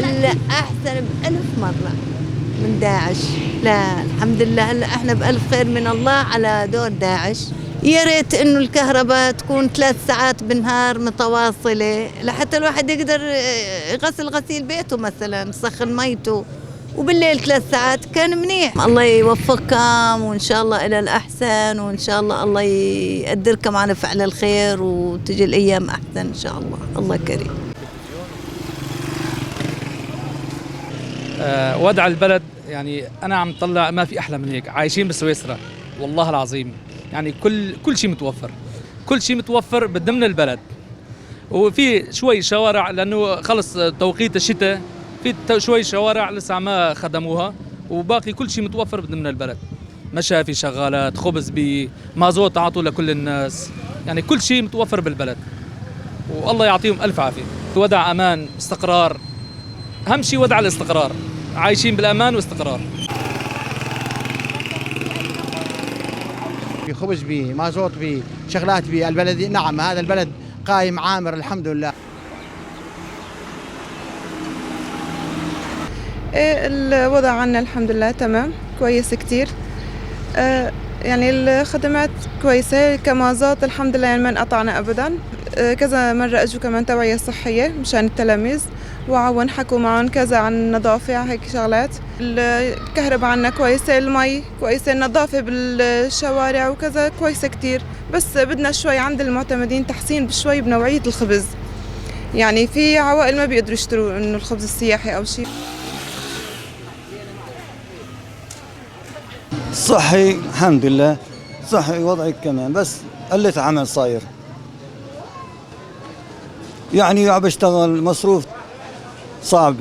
هلا احسن بألف مرة من داعش. لا الحمد لله، هلا احنا بألف خير من الله على دور داعش. يا ريت انه الكهرباء تكون 3 ساعات بالنهار متواصلة لحتى الواحد يقدر يغسل غسيل بيته مثلا، يسخن ميته، وبالليل 3 ساعات كان منيح. الله يوفقكم وان شاء الله الى الاحسن، وان شاء الله الله يقدركم على فعل الخير وتجي الايام احسن ان شاء الله. الله كريم. وضع البلد يعني انا عم طلع ما في احلى من هيك، عايشين بسويسرا والله العظيم. يعني كل شيء متوفر، كل شيء متوفر ضمن البلد. وفي شوي شوارع لانه خلص توقيت الشتاء، في شوي شوارع لسه ما خدموها، وباقي كل شيء متوفر ضمن البلد. مشافي شغالات، خبز بمازوت عطوا لكل الناس، يعني كل شيء متوفر بالبلد. والله يعطيهم الف عافية. وضع امان، استقرار، اهم شيء وضع الاستقرار، عايشين بالامان واستقرار. في خبز بي، مازوت بي، شغلات بي، البلد نعم هذا البلد قايم عامر الحمد لله. الوضع عنا الحمد لله تمام، كويس كتير. يعني الخدمات كويسة، كمازوت الحمد لله يعني ما انقطعنا أبدا. كذا مرة أجوا كمان توعية صحية مشان التلاميذ، وعون حكوا معهم كذا عن النظافة، على هيك شغلات. الكهرباء عنا كويسة، المي كويسة، النظافة بالشوارع وكذا كويسة كتير. بس بدنا شوي عند المعتمدين تحسين بشوي بنوعية الخبز، يعني في عوائل ما بيقدروا يشتروا إنه الخبز السياحي أو شيء. صحي الحمد لله، صحي وضعي كمان، بس قلة عمل صاير. يعني عم بشتغل مصروف صعب.